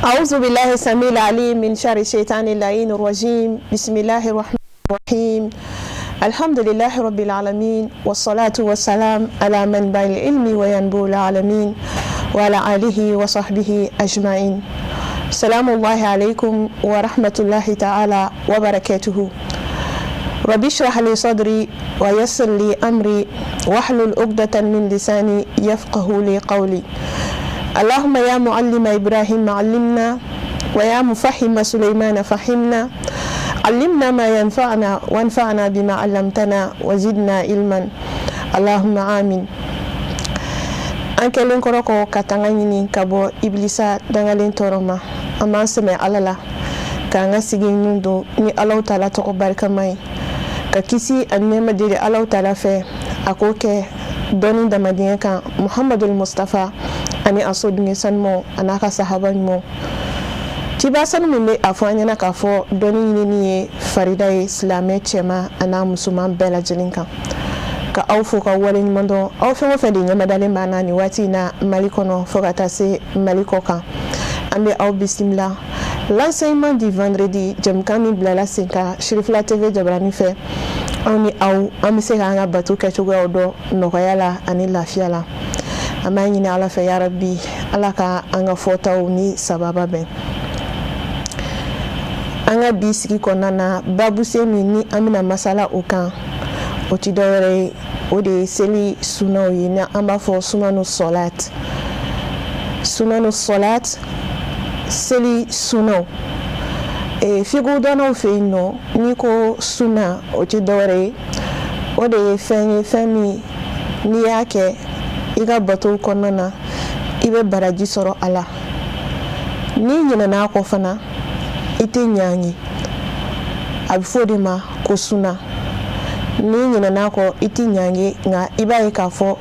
أعوذ بالله السميع العليم من شر الشيطان اللعين الرجيم. بسم الله الرحمن الرحيم. الحمد لله رب العالمين، والصلاة والسلام على منبع العلم وينبوع العالمين، وعلى آله وصحبه أجمعين. سلام الله عليكم ورحمة الله تعالى وبركاته. رب اشرح لي صدري ويسر لي أمري واحلل عقدة من لساني يفقه لي قولي. اللهم يا معلم إبراهيم علمنا، ويا مفهم سليمان فهمنا، علمنا ما ينفعنا، وانفعنا بما علمتنا، وزدنا علما، اللهم آمين. An kɛlen kɔrɔ kɔ ka tanga ɲini ka bɔ ibilisa dangalen tɔɔrɔ ma, an b'an sɛmɛ Ala la k'an ka sigi ninnu don ni Alahu Taala tɔgɔ barikama ye, ka kisi ani nɛɛma deli Alahu Taala fɛ, a k'o kɛ dɔnni damadenya kan Muhamadul Mustafa ani a soden sanumaw a n'a ka sahaba ɲumanw. Ciba sanu min bɛ a fɔ an ɲɛna k'a fɔ dɔnni ɲinini ye farida ye silamɛ cɛman a n'a musoman bɛɛ lajɛlen kan, ka aw fo ka wale ɲuman dɔn, aw fɛn o fɛn de ɲɛmadalen b'an na nin waati in na Mali kɔnɔ fo ka taa se Mali kɔ kan, an bɛ aw bisimila l'enseignement du vendredi, jɛmukan min bilala sen kan Sirifila TV jabarani fɛ. Aw ni aw, an bɛ se k'an ka bato kɛcogoyaw dɔn nɔgɔya la ani lafiya la. An b'a ɲini Ala fɛ, yarabi, Ala ka an ka fɔtaw ni sababa bɛn. An ka bi sigi kɔnɔna na, babuse min ni an bɛna masala o kan, o ti dɔwɛrɛ ye, o de ye seli sunaw ye, ni an b'a fɔ sunanu sɔlat. Sunanu sɔlat, seli sunaw. Figudɔnnaw fɛ yen nɔ, n'i ko suna, o ti dɔwɛrɛ ye, o de ye fɛn ye, fɛn min n'i y'a kɛ i ka batow kɔnɔna na, i bɛ baraji sɔrɔ a la. N'i ɲinɛna a kɔ fana, i tɛ ɲangi. A bɛ fɔ o de ma ko suna. N'i ɲinɛna a kɔ, i tɛ ɲangi, nka i b'a ye k'a fɔ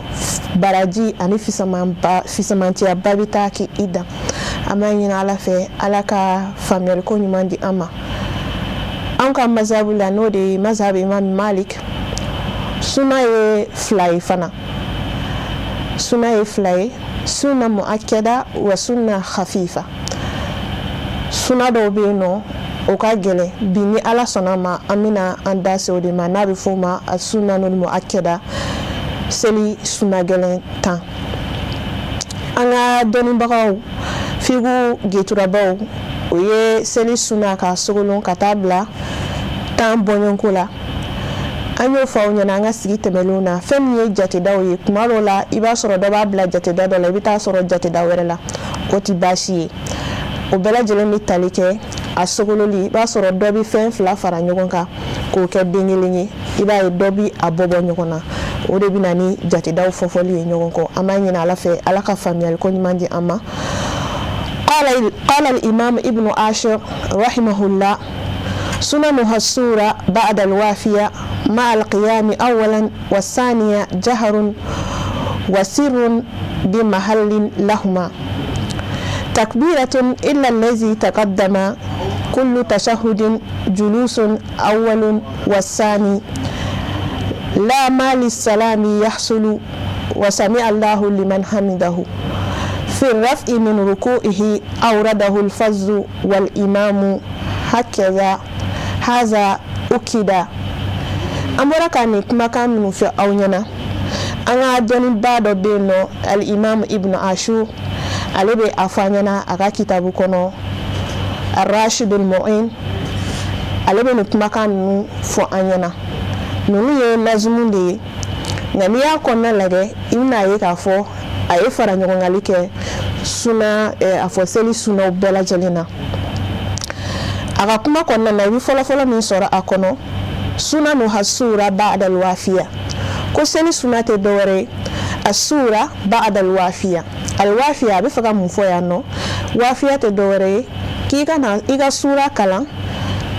baraji ani fisamantiyaba bɛ taa k'i dan. An b'a ɲini Ala fɛ, Ala ka faamuyaliko ɲuman di an ma. An ka mazabu la, n'o de ye mazabu Imam Malik, suna ye fila ye fana. Suna ye fila ye: sunna muakkada wa sunna khafifa. Suna dɔw bɛ yen nɔ, o ka gɛlɛn. Bi, ni Ala sɔnna ma, an bɛna an da se o de ma, n'a bɛ f'o ma sunanul muakkada, seli suna gɛlɛn 10. An ka dɔnnibagaw, figu geturabaw, o ye seli suna ka sogolon ka taa bila 10 bɔɲɔgɔnko la. An y'o fɔ aw ɲɛna an ka sigi tɛmɛnlenw na. Fɛn min ye jatedaw ye, kuma dɔw la i b'a sɔrɔ dɔ b'a bila jateda dɔ la, i bɛ taa sɔrɔ jateda wɛrɛ la, o tɛ baasi ye. O bɛɛ lajɛlen bɛ tali kɛ a sogololi. I b'a sɔrɔ dɔ bɛ fɛn fila fara ɲɔgɔn kan k'o kɛ den kelen ye, i b'a ye dɔ bɛ a bɔ bɔ ɲɔgɔn na. O de bɛ na ni jatedaw fɔfɔli ye ɲɔgɔn kɔ. An b'a ɲini Ala fɛ, Ala ka faamuyaliko ɲuman di an ma. قال الإمام ابن عاشر رحمه الله: سننها السورة بعد الوافية مع القيام أولا والثانية، جهر وسر بمحل لهما، تكبيرة إلا الذي تقدم، كل تشهد جلوس أول والثاني، لا ما للسلام يحصل، وسمع الله لمن حمده. في الرفع من ركوعه أورده الفز والإمام هكذا هذا أكد. An bɔra ka nin kumakan minnu fɔ aw ɲɛna, an ka dɔnnibaa dɔ bɛ yen nɔ, Alimam Ibn Ashur, ale bɛ a fɔ an ɲɛna a ka kitabu kɔnɔ, Arashidul Mu'in, ale bɛ nin kumakan ninnu fɔ an ɲɛna. Ninnu ye nazumu de ye, nka n'i y'a kɔnɔna lajɛ, i bɛna ye k'a fɔ a ye fara ɲɔgɔngali kɛ suna, a fɔ seli sunaw bɛɛ lajɛlen na. A ka kuma kɔnɔna na, i bɛ fɔlɔfɔlɔ min sɔrɔ a kɔnɔ: sunanuha sura ba'dal wafiya. Ko seli suna tɛ dɔwɛrɛ ye, asura ba'dal wafiya. Alwafiya, a bɛ fɛ ka mun fɔ yan nɔ? Wafiya tɛ dɔwɛrɛ ye k'i ka na i ka sura kalan,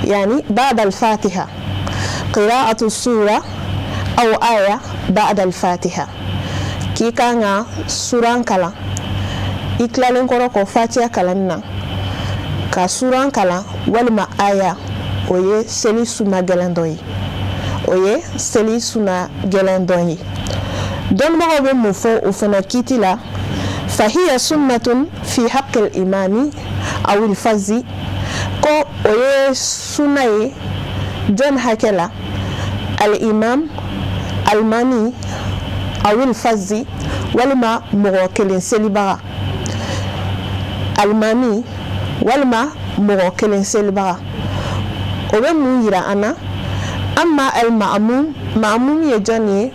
yani ba'dal fatiha, qira'atu sura aw aya ba'dal fatiha, k'i kan ka suran kalan i tilalen kɔrɔ kɔ fatiya kalanni na, ka suran kalan walima aya. O ye seli suna gɛlɛn dɔ ye, o ye seli suna gɛlɛn dɔ ye. Dɔnnibagaw bɛ mun fɔ o fana kiiti la? Fahiya sunnatun fi haqqil imami. Awil fazi, ko o ye suna ye jɔn hakɛ la? Al imam, alimami, awil fazi, walima mɔgɔ kelen selibaga, alimami walima mɔgɔ kelen selibaga. O bɛ mun yira an na? Amma al ma'mum, ma'mum ye jɔn ye?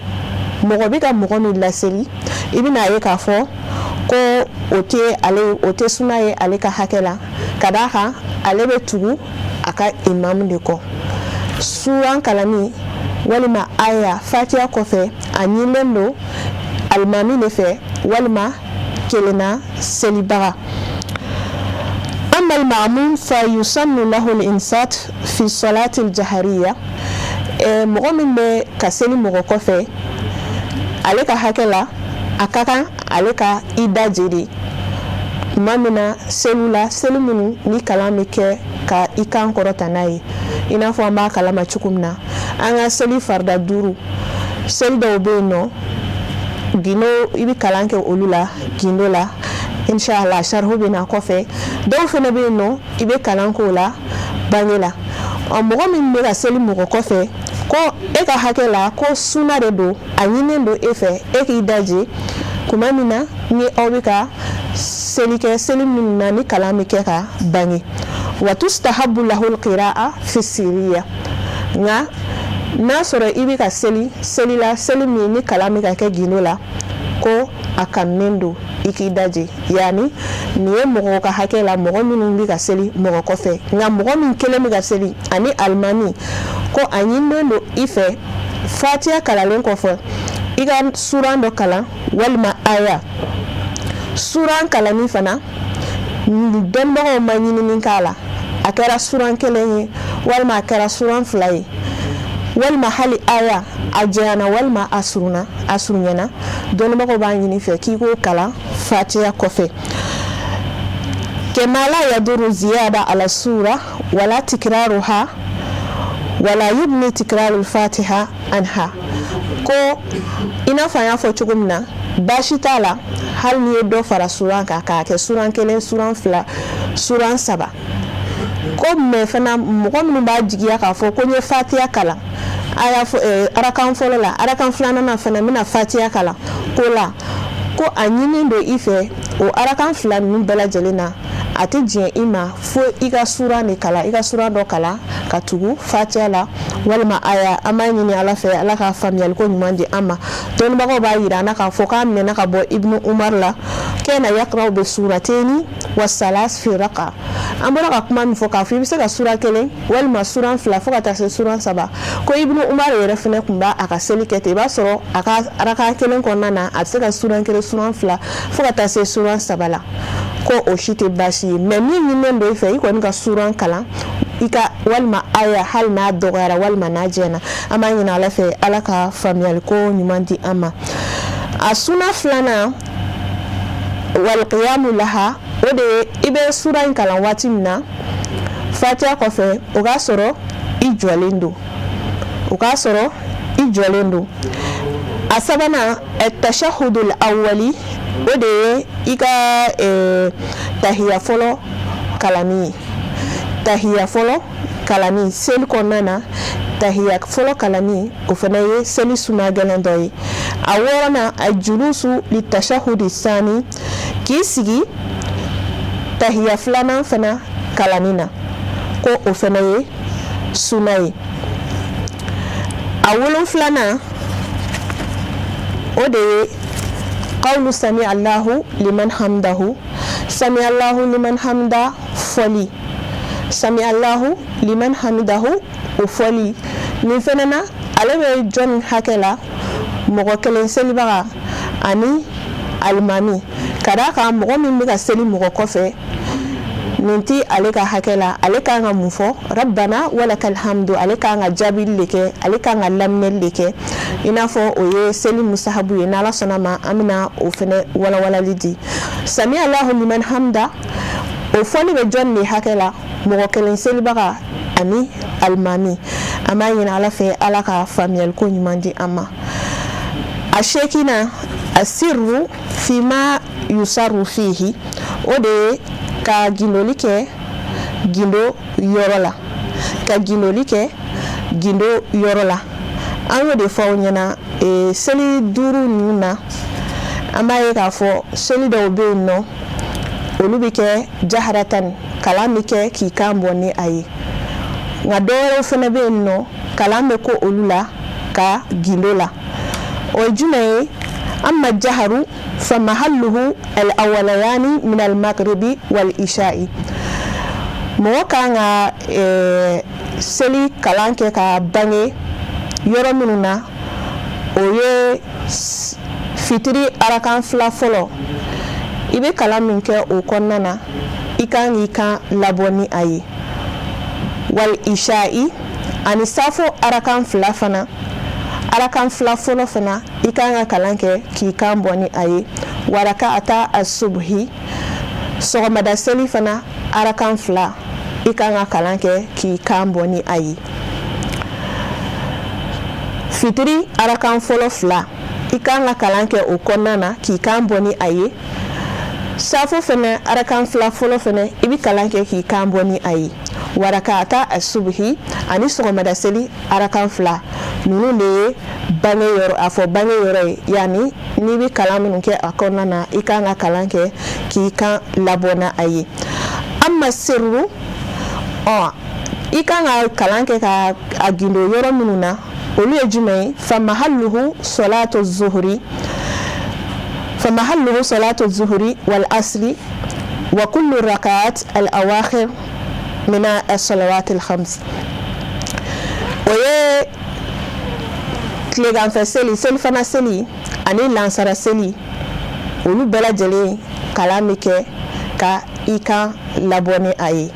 Mɔgɔ bɛ ka mɔgɔ min laseli, i bɛna ye k'a fɔ ko o tɛ ale, o tɛ suna ye ale ka hakɛ la, ka d'a kan ale bɛ tugu a ka imamu de kɔ. Suran kalanni walima aya fatiya kɔfɛ, a ɲinilen don alimami de fɛ walima kelenna selibaga. Amma al-ma'mum fa yusannu lahu al-insat fi salati al-jahariya. Mɔgɔ min bɛ ka seli mɔgɔ kɔfɛ, ale ka hakɛ la, a ka kan ale ka i daje de tuma min na seli la, seli minnu ni kalan bɛ kɛ ka i kan kɔrɔta n'a ye. I n'a fɔ an b'a kalama cogo min na, an ka seli farida duuru, seli dɔw bɛ yen nɔ, gindo, i bɛ kalan kɛ olu la gindo la, inshallah sarihu bɛ na kɔfɛ. Dɔw fana bɛ yen nɔ, i bɛ kalan k'o la bange la. Ɔ, mɔgɔ min bɛ ka seli mɔgɔ kɔfɛ, ko e ka hakɛ la, ko suna de don, a ɲininen don e fɛ e k'i daje tuma min na ni aw bɛ ka seli kɛ, seli minnu na ni kalan bɛ kɛ ka bange. Wa tustahabu lahu alqira'a fi siriya. Nka n'a sɔrɔ i bɛ ka seli seli la, seli min ni kalan bɛ ka kɛ gindo la, ko a kanunen don i k'i daje. Yani nin ye mɔgɔw ka hakɛ la, mɔgɔ minnu bɛ ka seli mɔgɔ kɔfɛ. Nka mɔgɔ min kelen bɛ ka seli ani alimami, ko a ɲininen don i fɛ fatiya kalanlen kɔfɛ, i ka suran dɔ kalan walima aya. Suran kalanni fana, dɔnnibagaw ma ɲinini k'a la, a kɛra suran kelen ye walima a kɛra suran fila ye walima hali aya, a janyana walima a surunna, a surunyana, dɔnnibagaw b'a ɲini fɛ k'i k'o kalan fatiya kɔfɛ. Kama la yaduru ziyada ala sura wala tikraruha wala yubni tikrarul fatiha anha. Ko i n'a fɔ an y'a fɔ cogo min na, baasi t'a la hali n'i ye dɔ fara suran kan k'a kɛ suran kelen, suran fila, suran saba. Ko mais fana, mɔgɔ minnu b'a jigiya k'a fɔ ko n ye fatiya kalan aya arakan fɔlɔ la, arakan filanan na fana n bɛna fatiya kalan, ko la ko a ɲini don i fɛ o arakan fila ninnu bɛɛ lajɛlen na, a tɛ diɲɛ i ma fo i ka suran de kalan, i ka suran dɔ kalan ka tugu fatiya la walima aya. An b'a ɲini Ala fɛ, Ala ka faamuyaliko ɲuman di an ma. Dɔnnibagaw b'a yira an na k'a fɔ k'a minɛna ka bɔ Ibnu Umar la, kana yakraw bi surateni wa salas fi raka. An bɔra ka kuma min fɔ k'a fɔ i bɛ se ka sura kelen walima suran fila fo ka taa se suran saba, ko Ibnu Umar yɛrɛ fana tun b'a a ka seli kɛ ten. I b'a sɔrɔ a ka araka kelen kɔnɔna na, a bɛ se ka suran kelen, suran fila, fo ka taa se suran saba la, ko o si tɛ baasi ye. Mais min ɲininen don i fɛ, i kɔni ka suran kalan i ka walima aya, hali n'a dɔgɔyara walima n'a jɛna. An b'a ɲini Ala fɛ, Ala ka faamuyaliko ɲuman di an ma. A suna filanan, walqiyamu laha, o de ye i bɛ sura in kalan waati min na fatiya kɔfɛ, o k'a sɔrɔ i jɔlen don, o k'a sɔrɔ i jɔlen don. A sabanan, tashahudul awwali, o de ye i ka tahiya fɔlɔ kalanni ye. Tahiya fɔlɔ kalanni seli kɔnɔna na, tahiya fɔlɔ kalanni, o fana ye seli suna gɛlɛn dɔ ye. A wɔɔrɔnan, a julusu li tashahudi sani, k'i sigi tahiya filanan fana kalanni na, ko o fana ye suna ye. A wolonfilanan, o de ye qawlu sami Allahu liman hamdahu, sami Allahu liman hamda fɔli, sami Allahu liman hamidahu, o fɔli nin fana na, ale bɛ jɔn hakɛ la? Mɔgɔ kelen selibaga ani alimami. Ka d'a kan mɔgɔ min bɛ ka seli mɔgɔ kɔfɛ, nin ti ale ka hakɛ la. Ale kan ka mun fɔ? Rabbana walakal hamdu. Ale kan ka jaabili de kɛ, ale kan ka laminɛli de kɛ. I n'a fɔ o ye seli musahabu ye, n'Ala sɔnna ma, an bɛna o fɛnɛ walawalali di. Sami Allahu liman hamda, o fɔli bɛ jɔn de hakɛ la? Mɔgɔ kelen selibaga ani alimami. An b'a ɲini Ala fɛ, Ala ka faamuyaliko ɲuman di an ma. A seeginnan, asirru fima yusaru fihi, o de ye Ka gindoli kɛ gindo yɔrɔ la, ka gindoli kɛ gindo yɔrɔ la. An y'o de fɔ aw ɲɛna seli duuru ninnu na. An b'a ye k'a fɔ seli dɔw bɛ yen nɔ, olu bɛ kɛ jaharatan, kalan bɛ kɛ k'i kan bɔ ni a ye. Nka dɔwɛrɛw fana bɛ yen nɔ, kalan bɛ ko olu la ka gindo la. O ye jumɛn ye? Amma jaharu fa mahalluhu al awalayani min al maghribi wal isha'i. Mɔgɔ kan ka seli kalan kɛ ka bange yɔrɔ minnu na, o ye fitiri arakan fila fɔlɔ. I bɛ kalan min kɛ o kɔnɔna na, i kan k'i kan labɔ ni a ye. Wal isha'i, ani safo arakan fila fana, arakan fila fɔlɔ fana, i kan ka kalan kɛ k'i kan bɔ ni a ye. Wa raka'ata as-subhi, sɔgɔmada seli fana arakan fila, i kan ka kalan kɛ k'i kan bɔ ni a ye. Fitiri arakan fɔlɔ fila, i kan ka kalan kɛ o kɔnɔna na k'i kan bɔ ni a ye. Safo fɛnɛ arakan fila fɔlɔ fɛnɛ, i bɛ kalan kɛ k'i kan bɔ ni a ye. Wa raka'ata as-subhi, ani sɔgɔmada seli arakan fila. Ninnu de ye bange yɔrɔ, a fɔ bange yɔrɔ ye, yani n'i bɛ kalan minnu kɛ a kɔnɔna na, i kan ka kalan kɛ k'i kan labɔ na a ye. Amma sirru, ɔ i kan ka kalan kɛ ka a gindo yɔrɔ minnu na, olu ye jumɛn ye? Fa mahalluhu salatu zuhuri, fa mahalluhu salatu zuhuri wal asri wa kullu rakaat al awakhir min as-salawat al khams. O ye tileganfɛ seli, selifana seli ani lansara seli, olu bɛɛ lajɛlen kalan bɛ kɛ ka i kan labɔ ni a ye.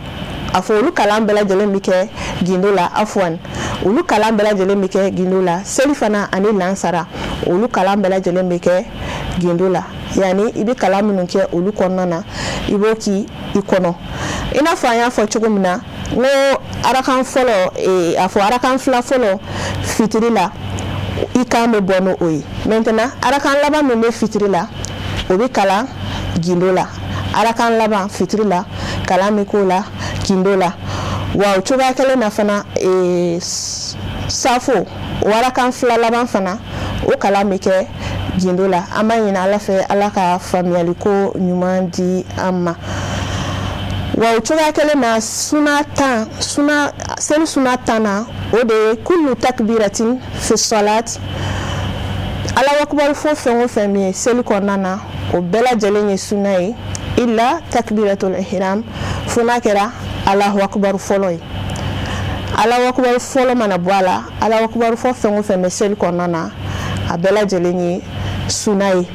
A fɔ olu kalan bɛɛ lajɛlen bɛ kɛ gindo la, afwan, olu kalan bɛɛ lajɛlen bɛ kɛ gindo la. Selifana ani lansara, olu kalan bɛɛ lajɛlen bɛ kɛ gindo la, yani i bɛ kalan minnu kɛ olu kɔnɔna na, i b'o k'i kɔnɔ. I n'a fɔ an y'a fɔ cogo min na, n ko arakan fɔlɔ, a fɔ arakan fila fɔlɔ fitiri la, i kan bɛ bɔ n'o ye. Maintenant, arakan laban min bɛ fitiri la, o bɛ kalan gindo la. Arakan laban fitiri la, kalan bɛ k'o la gindo la. Wa o cogoya kelen na fana, safo o arakan fila laban fana, o kalan bɛ kɛ gindo la. An b'a ɲini Ala fɛ, Ala ka faamuyaliko ɲuman di an ma. Wa o cogoya kelen na, suna tan, suna seli suna 10 na, o de ye kullu takbiratin fi salat. Alahu akubaru fɔ fɛn o fɛn min ye seli kɔnɔna na, o bɛɛ lajɛlen ye suna ye, illa takbiratul ihram, fo n'a kɛra Alahu akubaru fɔlɔ ye. Alahu akubaru fɔlɔ mana bɔ a la, Alahu akubaru fɔ fɛn o fɛn bɛ seli kɔnɔna na, a bɛɛ lajɛlen ye suna ye.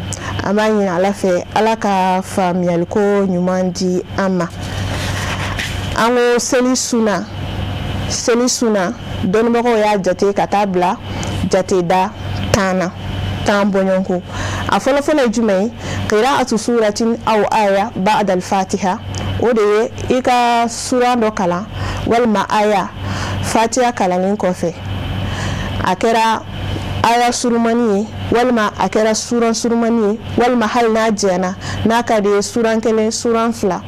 An b'a ɲini Ala fɛ, Ala ka faamuyaliko ɲuman di an ma. An ko seli suna, seli suna, dɔnnibagaw y'a jate ka taa bila jateda 10 na, 10 bɔɲɔgɔnko. A fɔlɔfɔlɔ ye jumɛn ye? Qira'atu suratin aw aya ba'da al-fatiha. O de ye i ka suran dɔ kalan walima aya fatiha kalannen kɔfɛ. A kɛra aya surumani ye walima a kɛra suran surumani ye, walima hali n'a jɛna, n'a ka di ye, suran kelen, suran fila,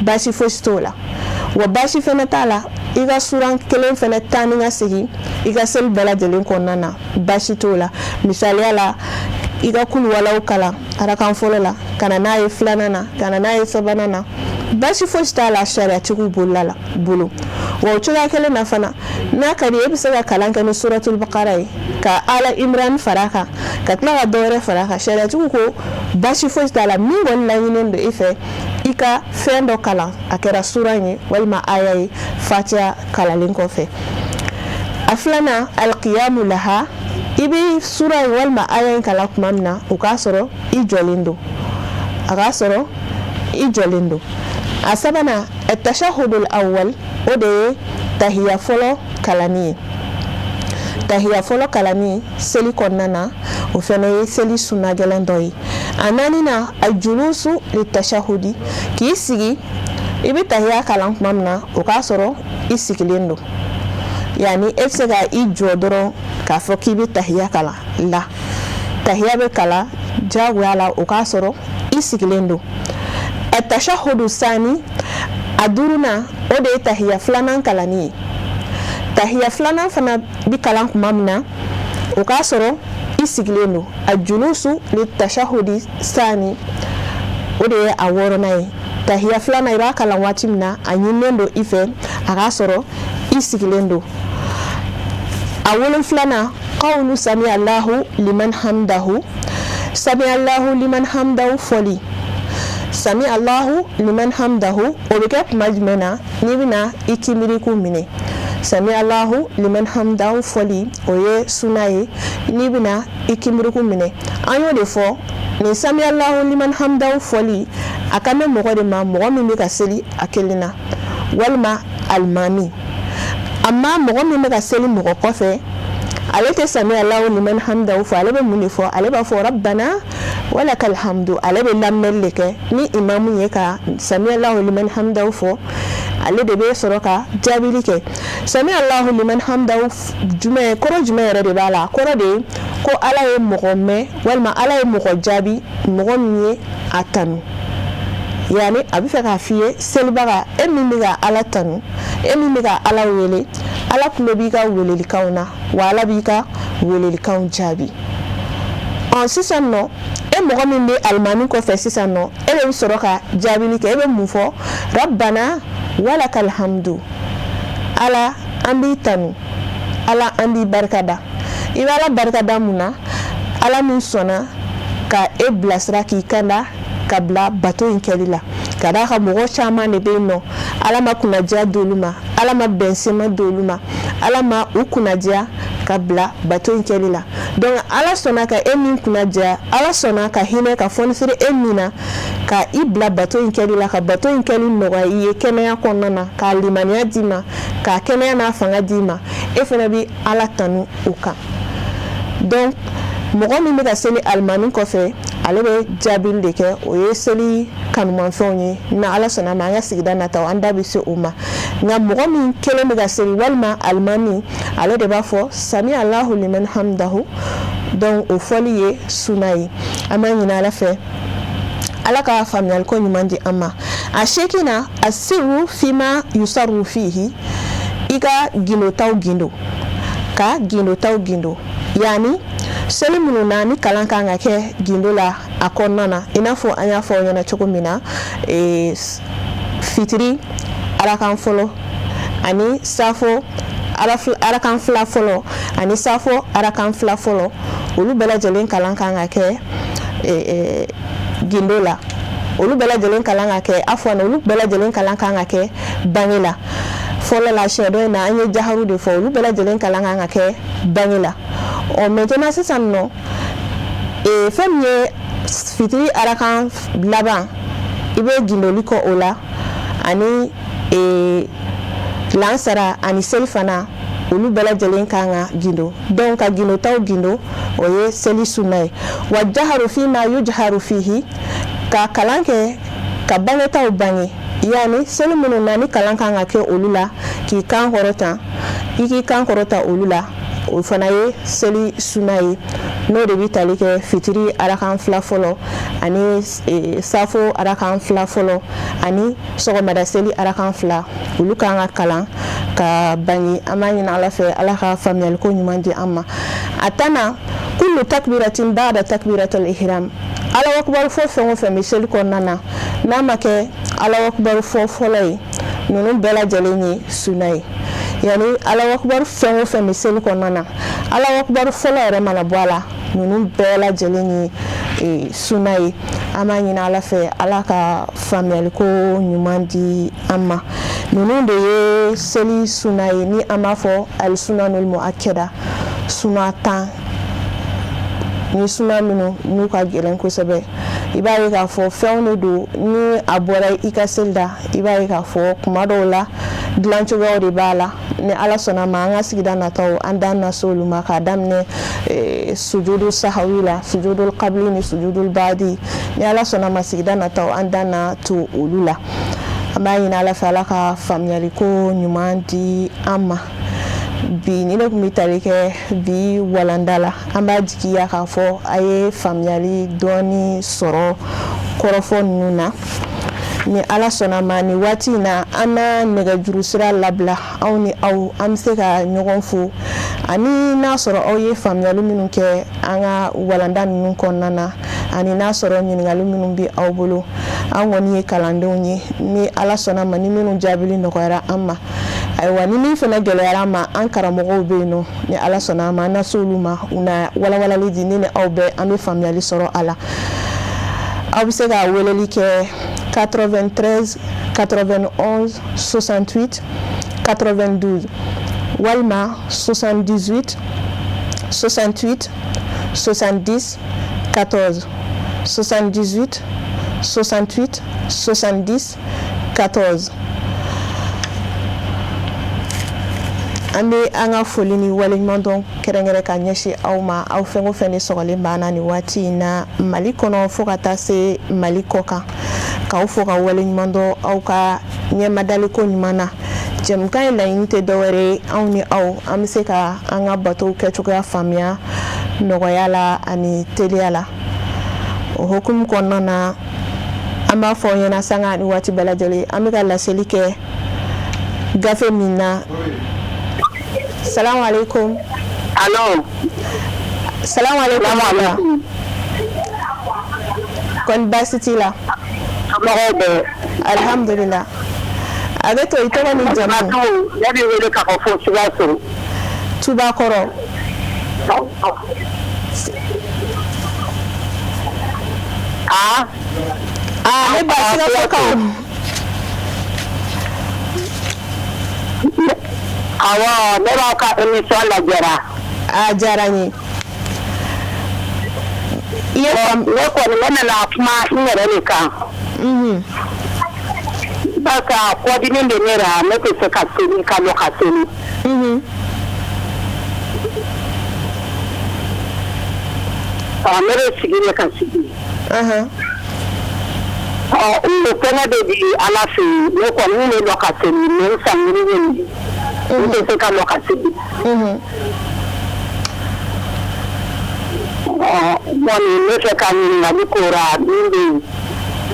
baasi fosi t'o la. Wa baasi fɛnɛ t'a la i ka suran kelen fɛnɛ taa ni ka segin i ka seli bɛɛ lajɛlen kɔnɔna na, baasi t'o la. Misaliya la, i ka kuluwalaw kalan arakan fɔlɔ la, ka na n'a ye filanan na, ka na n'a ye sabanan na, baasi fosi t'a la sariyatigiw bolola la bolo. Wa o cogoya kelen na fana, n'a ka di e bɛ se ka kalan kɛ ni suratul bakara ye, ka ala imran fara kan, ka tila ka dɔwɛrɛ fara kan. Sariyatigiw ko baasi fosi t'a la. Min kɔni laɲininen don i fɛ, i ka fɛn dɔ kalan, a kɛra suran ye walima aya ye, fatiha kalanlen kɔfɛ. A filanan, alqiyamu laha. I bɛ sura in walima aya in kalan tuma min na, o k'a sɔrɔ i jɔlen don, a k'a sɔrɔ i jɔlen don. A sabanan, tashahudul awwal. O de ye tahiya fɔlɔ kalanni ye. Tahiya fɔlɔ kalanni seli kɔnɔna na, o fana ye seli sunna gɛlɛn dɔ ye. A naaninan, aljulusu litashahudi, k'i sigi. I bɛ tahiya kalan tuma min na, o k'a sɔrɔ i sigilen don. Yani e bɛ se ka i jɔ dɔrɔn k'a fɔ k'i bɛ tahiya kalan la, tahiya bɛ kalan diyagoya la, o k'a sɔrɔ i sigilen don. Atashahudu sani, a duurunan, o de ye tahiya filanan kalanni ye. Tahiya filanan fana bi kalan kuma min na, o k'a sɔrɔ i sigilen don. A julusu li tashahudi sani, o de ye a wɔɔrɔnan ye. Tahiya filanan, i b'a kalan waati min na, a ɲininen don i fɛ a k'a sɔrɔ i sigilen don. A wolonfilanan, qawlu sami Allahu liman hamdahu, sami Allahu liman hamdahu fɔli. Sami Allahu liman hamdahu, o bɛ kɛ tuma jumɛn na? N'i bɛna i kinbirikun minɛ. Sami Allahu liman hamdahu fɔli, o ye suna ye n'i bɛna i kinbirikun minɛ. An y'o de fɔ, nin sami Allahu liman hamdahu fɔli, a kan bɛ mɔgɔ de ma, mɔgɔ min bɛ ka seli a kelen na walima alimami. Amma mɔgɔ min bɛ ka seli mɔgɔ kɔfɛ, ale tɛ sami Allahu liman hamdahu fɔ. Ale bɛ mun de fɔ? Ale b'a fɔ rabbana walakal hamdu. Ale bɛ lamɛnni de kɛ. Ni imamu ye ka sami Allahu liman hamdahu fɔ, ale de bɛ sɔrɔ ka jaabili kɛ. Sami Allahu liman hamdahu jumɛn kɔrɔ jumɛn yɛrɛ de b'a la? A kɔrɔ de ye ko Ala ye mɔgɔ mɛn walima Ala ye mɔgɔ jaabi, mɔgɔ min ye a tanu. Yani a bɛ fɛ k'a f'i ye, selibaga, e min bɛ ka Ala tanu, e min bɛ ka Ala wele, Ala tulo b'i ka welelikanw na, wa Ala b'i ka welelikanw jaabi. Ɔ sisan nɔ, e mɔgɔ min bɛ alimami kɔfɛ sisan nɔ, e de bɛ sɔrɔ ka jaabili kɛ. E bɛ mun fɔ? Rabbana walakal hamdu, Ala an b'i tanu, Ala an b'i barikada. I bɛ Ala barikada mun na? Ala min sɔnna ka e bilasira, k'i kanda ka bila bato in kɛli la. Ka d'a kan mɔgɔ caman de bɛ yen nɔ, Ala ma kunnadiya d'olu ma, Ala ma bɛnsema d'olu ma, Ala ma u kunnadiya ka bila bato in kɛli la. Donc Ala sɔnna ka e min kunnadiya, Ala sɔnna ka hinɛ ka fɔnisiri e min na ka i bila bato in kɛli la, ka bato in kɛli nɔgɔya i ye kɛnɛya kɔnɔna na, k'a limaniya d'i ma, k'a kɛnɛya n'a fanga d'i ma, e fana bɛ Ala tanu o kan. Donc mɔgɔ min bɛ ka seli alimami kɔfɛ, ale bɛ jaabili de kɛ. O ye seli kanumanfɛnw ye. Ni Ala sɔnna ma, an ka sigida nataw, an da bɛ se o ma. Nka mɔgɔ min kelen bɛ ka seli walima alimami, ale de b'a fɔ sami Allahu liman hamdahu. Donc o fɔli ye suna ye. An b'a ɲini Ala fɛ, Ala ka faamuyaliko ɲuman di an ma. A seeginnan, asiru fima yusaru fihi, i ka gindotaw gindo, ka gindotaw gindo, yani seli minnu na ni kalan kan ka kɛ gindo la a kɔnɔna na, i n'a fɔ an y'a fɔ aw ɲɛna cogo min na, fitiri arakan fɔlɔ ani safo arakan fila fɔlɔ ani safo arakan fila fɔlɔ, olu bɛɛ lajɛlen kalan kan ka kɛ gindo la. Olu bɛɛ lajɛlen kalan ka kɛ, afwan, olu bɛɛ lajɛlen kalan kan ka kɛ bange la. Fɔlɔ la, siɲɛ dɔ in na, an ye jaharu de fɔ. Olu bɛɛ lajɛlen kalan kan ka kɛ bange la. Ɔ maintenant sisan nɔ, fɛn min ye fitiri arakan laban, i bɛ gindoli kɛ o la, ani lansara ani selifana, olu bɛɛ lajɛlen kan ka gindo. Donc ka gindotaw gindo, o ye seli sunna ye. Wa jaharu fima yujharu fihi, ka kalan kɛ, ka bangetaw bange, yani seli minnu na ni kalan kan ka kɛ olu la, k'i kan kɔrɔta, i k'i kan kɔrɔta olu la, o fana ye seli sunna ye. N'o de bɛ tali kɛ fitiri arakan fila fɔlɔ ani safo arakan fila fɔlɔ ani sɔgɔmada seli arakan fila, olu kan ka kalan ka bange. An b'a ɲini Ala fɛ, Ala ka faamuyaliko ɲuman di an ma. A tannan, kullu takbiratin ba'da takbiratul ihram, Alahu akubaru fɔ fɛn o fɛn bɛ seli kɔnɔna na, n'a ma kɛ Alahu akubaru fɔ fɔlɔ ye, ninnu bɛɛ lajɛlen ye sunna ye. Yani Alahu akubaru fɛn o fɛn bɛ seli kɔnɔna na, Alahu akubaru fɔlɔ yɛrɛ mana bɔ a la, ninnu bɛɛ lajɛlen ye sunna ye. An b'a ɲini Ala fɛ, Ala ka faamuyaliko ɲuman di an ma. Ninnu de ye seli sunna ye, ni an b'a fɔ alisunanul muakkada, sunna 10 ni sunna minnu n'u ka gɛlɛn kosɛbɛ. I b'a ye k'a fɔ fɛnw de don, ni a bɔra i ka seli da, i b'a ye k'a fɔ kuma dɔw la dilancogoyaw de b'a la. Ni Ala sɔnna ma, an ka sigida nataw, an da na se olu ma, k'a daminɛ sujudu sahawi la, sujudul qabli ni sujudul baadi. Ni Ala sɔnna ma, sigida nataw, an da na to olu la. An b'a ɲini Ala fɛ, Ala ka faamuyaliko ɲuman di an ma. Bi ni ne tun bɛ tali kɛ bi walanda la, an b'a jigiya k'a fɔ a ye faamuyali dɔɔni sɔrɔ kɔrɔfɔ ninnu na. Ni Ala sɔnna ma, nin waati in na, an na nɛgɛjuru sira labila, aw ni aw an bɛ se ka ɲɔgɔn fo, ani n'a sɔrɔ aw ye faamuyali minnu kɛ an ka walanda ninnu kɔnɔna na, ani n'a sɔrɔ ɲininkali minnu bɛ aw bolo. An kɔni ye kalandenw ye. Ni Ala sɔnna ma, ni minnu jaabili nɔgɔyara an ma, ayiwa, ni min fana gɛlɛyara an ma, an karamɔgɔw bɛ yen nɔ. Ni Ala sɔnna a ma, an na se olu ma, u na walawalali di, ni aw bɛɛ an bɛ faamuyali sɔrɔ a la. Aw bɛ se ka weleli kɛ 93 91 68 92 walima 78 68 70 14, 78 68 70 14. An bɛ an ka foli ni waleɲumandɔn kɛrɛnkɛrɛn ka ɲɛsin aw ma, aw fɛn o fɛn de sɔgɔlen b'an na nin waati in na, Mali kɔnɔ fo ka taa se Mali kɔ kan, k'aw fo ka waleɲumandɔn aw ka ɲɛmadaliko ɲuman na. Jɛmukan in laɲini tɛ dɔwɛrɛ ye, anw ni aw an bɛ se ka an ka batow kɛcogoya faamuya nɔgɔya la ani teliya la. O hukumu kɔnɔna na, an b'a fɔ aw ɲɛna sanga ni waati bɛɛ lajɛlen, an bɛ ka laseli kɛ gafe min na. Salamu aleykum. Allo. Salamu aleykum. Kɔni baasi t'i la? Somɔgɔw bɛ? Alhamdulillah. A bɛ to, i tɔgɔ ni jamu? Ne bɛ wele ka bɔ fo Sikaso. Tubakɔrɔ. Ah? Ah, ne ba, Sikasokaw. Awɔ, ne b'aw ka émission lajɛra. A diyara n ye. I ye Ne kɔni, ne nana kuma n yɛrɛ de kan. Parce que kɔdimi bɛ ne la, ne tɛ se ka seli, ka lɔ ka seli. Ɔ, ne bɛ sigi de ka sigi. Ɔ, o fɛnɛ bɛ di Ala fɛ yen. Ne kɔni bɛ lɔ ka seli, mais n san yiri ye nin ye. N tɛ se ka lɔ ka seli. Ɔ, kɔni ne fɛ ka ɲininkali k'o ra, min bɛ yen,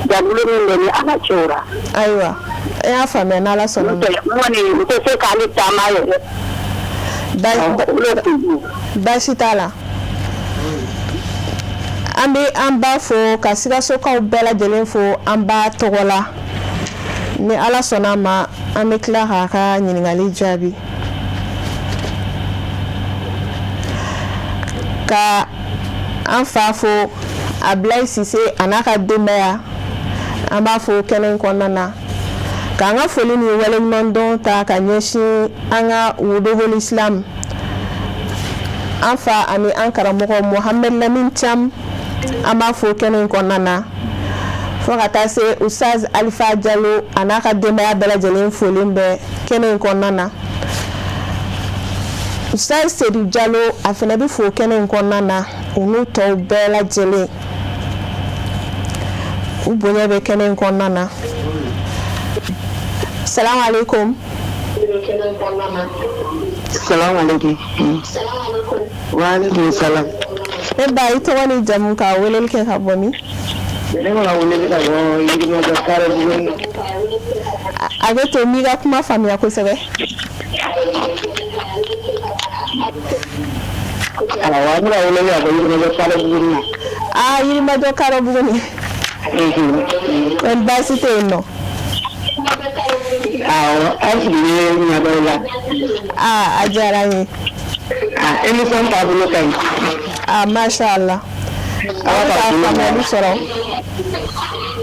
dalilu min bɛ ni Ala cɛ o ra. Ayiwa, an y'a faamuya, n'Ala sɔnna ma. N kɔni n tɛ se k'ale taama yɛrɛ. O de tun don. Baasi t'a la. An bɛ an ba fo, ka Sikasokaw bɛɛ lajɛlen fo an ba tɔgɔ la. Ni Ala sɔnna a ma, an bɛ tila k'a ka ɲininkali jaabi. Ka an fa fo, Abilayi Sise a n'a ka denbaya, an b'a fo kɛnɛ in kɔnɔna na. K'an ka foli ni waleɲumandɔn ta ka ɲɛsin an ka Wuduhul Islam, an fa ani an karamɔgɔ Mohamed Lamine Thiam, an b'a fo kɛnɛ in kɔnɔna na, fo ka taa se Ustaz Alifa Jalo a n'a ka denbaya bɛɛ lajɛlen folen bɛ kɛnɛ in kɔnɔna na. Ustaz Sedu Jalo, a fana bɛ fo kɛnɛ in kɔnɔna na, u n'u tɔw bɛɛ lajɛlen, u bonya bɛ kɛnɛ in kɔnɔna na. Salamu aleykum. Salamu aleykum. Wa aleykum salam. Ne ba, i tɔgɔ ni jamu, ka weleli kɛ ka bɔ min? Ne bɛ ka weleli ka bɔ Yirimajɔ Karɛbugu. A bɛ to, n b'i ka kuma faamuya kosɛbɛ. Awɔ, ne bɛ ka weleli ka bɔ Yirimajɔ Karɛbugu na. Aa, Yirimajɔ Karɛbugu. Kɔni baasi tɛ yen nɔ? Awɔ, an sigilen ɲɛdɔw la. Aa, a diyara n ye. Ah, émission taabolo ka ɲi. Aa, masha Allah. Ala ka faamuyali sɔrɔ.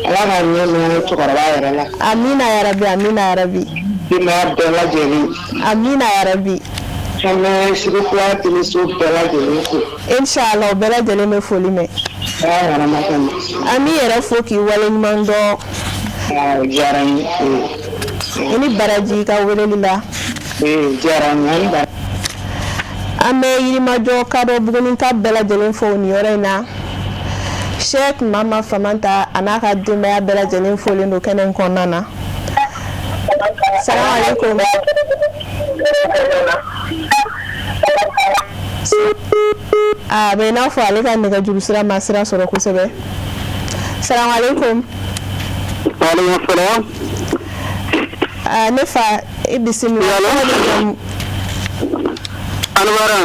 Ala ka ɲɛ mɛn cɛkɔrɔba yɛrɛ la. Amina yarabi, amina yarabi. Denbaya bɛɛ lajɛlen. Amina yarabi. An bɛ Sugu Kura teleso bɛɛ lajɛlen fo. Inshallah, o bɛɛ lajɛlen bɛ foli mɛn. Ala ka hɛrɛ ma. An b'i yɛrɛ fo k'i waleɲuman dɔn. O diyara n ye. I ni baraji i ka weleli la. Ee, diyara n ye, ani baraji. An bɛ Yirimajɔ Kadɔ Buguninka bɛɛ lajɛlen fo nin yɔrɔ in na. Sheikh Mama Famanta a n'a ka denbaya bɛɛ lajɛlen folen don kɛnɛ in kɔnɔna na. Salamu aleykum. A bɛ i n'a fɔ ale ka nɛgɛjuru sira ma sira sɔrɔ kosɛbɛ. Salamu aleykum. Wa Waaleykum salaam. Aa, ne fa, i bisimila. Allo. Tɔgɔ ni jamu? Alibara.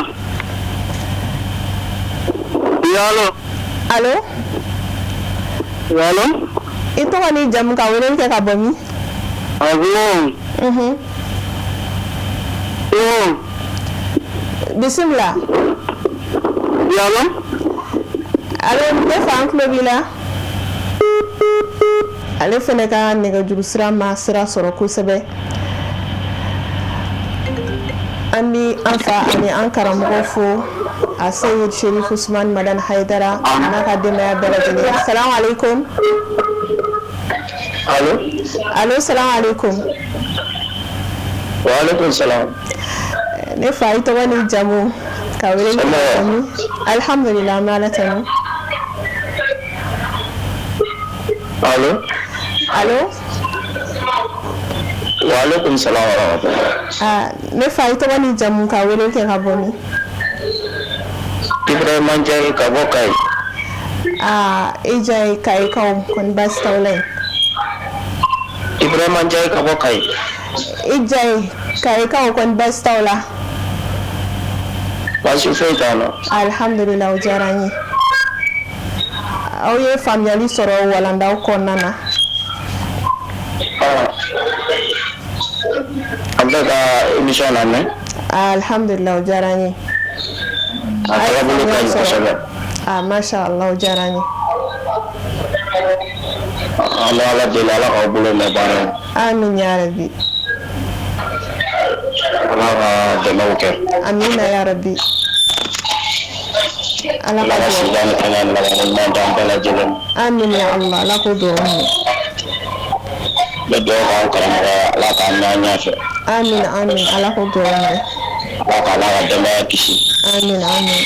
Yalo. Allo. Yalo. I tɔgɔ ni jamu, ka weleli kɛ ka bɔ min? Awo. Oh. Bisimila. Yalo. Allo, ne fa, an tulo b'i la. Ale fɛnɛ ka nɛgɛjuru sira ma sira sɔrɔ kosɛbɛ. An bi an fa ani an karamɔgɔ fo, a Seyid Sherif Usman Madan Haidara n'a ka denbaya bɛɛ lajɛlen. Salamu aleykum. Allo. Allo, salamu aleykum. Wa alaikum salam. Ne fa, i tɔgɔ ni jamu, ka wele kɛ ka bɔ min? Alhamdulillah, an bɛ Ala tanu. Allo. Allo. Wa alaikum salam wa rahmatullah. Aa, ne fa, i tɔgɔ ni jamu, ka wele kɛ ka bɔ min? Ibrahima Ndiaye ka bɔ Kayi. Aa, i diya ye, Kayikaw kɔni, baasi t'aw la yen? Ibrahima Ndiaye ka bɔ Kayi. I diya ye, Kayikaw kɔni, baasi t'aw la? Baasi foyi t'an na. Alhamdulillah, o diyara n ye. Aw ye faamuyali sɔrɔ walandaw kɔnɔna na? Ah. An bɛ ka émission lamɛn. Alhamdulillah, o diyara n ye. A tagabolo ka ɲi kosɛbɛ. Ah, masha Allah, o diyara n ye. An bɛ Ala deli, Ala k'aw bolo mɛn baara in. Amin ya rabbi. Ala ka dɛmɛw kɛ. Amina ya rabbi, Ala Ala ka ka duwawu sigida ni kɛnɛya ni labanko ɲuman d'an bɛɛ lajɛlen ma. Amin ya Allah, Ala k'o duwawu minɛ. N bɛ dugawu k'an karamɔgɔ ye, Ala k'an mɛn an ɲɛfɛ. Amin, amin, Ala k'o duwawu minɛ. Ala k'a n'a ka denbaya kisi. Amin, amin.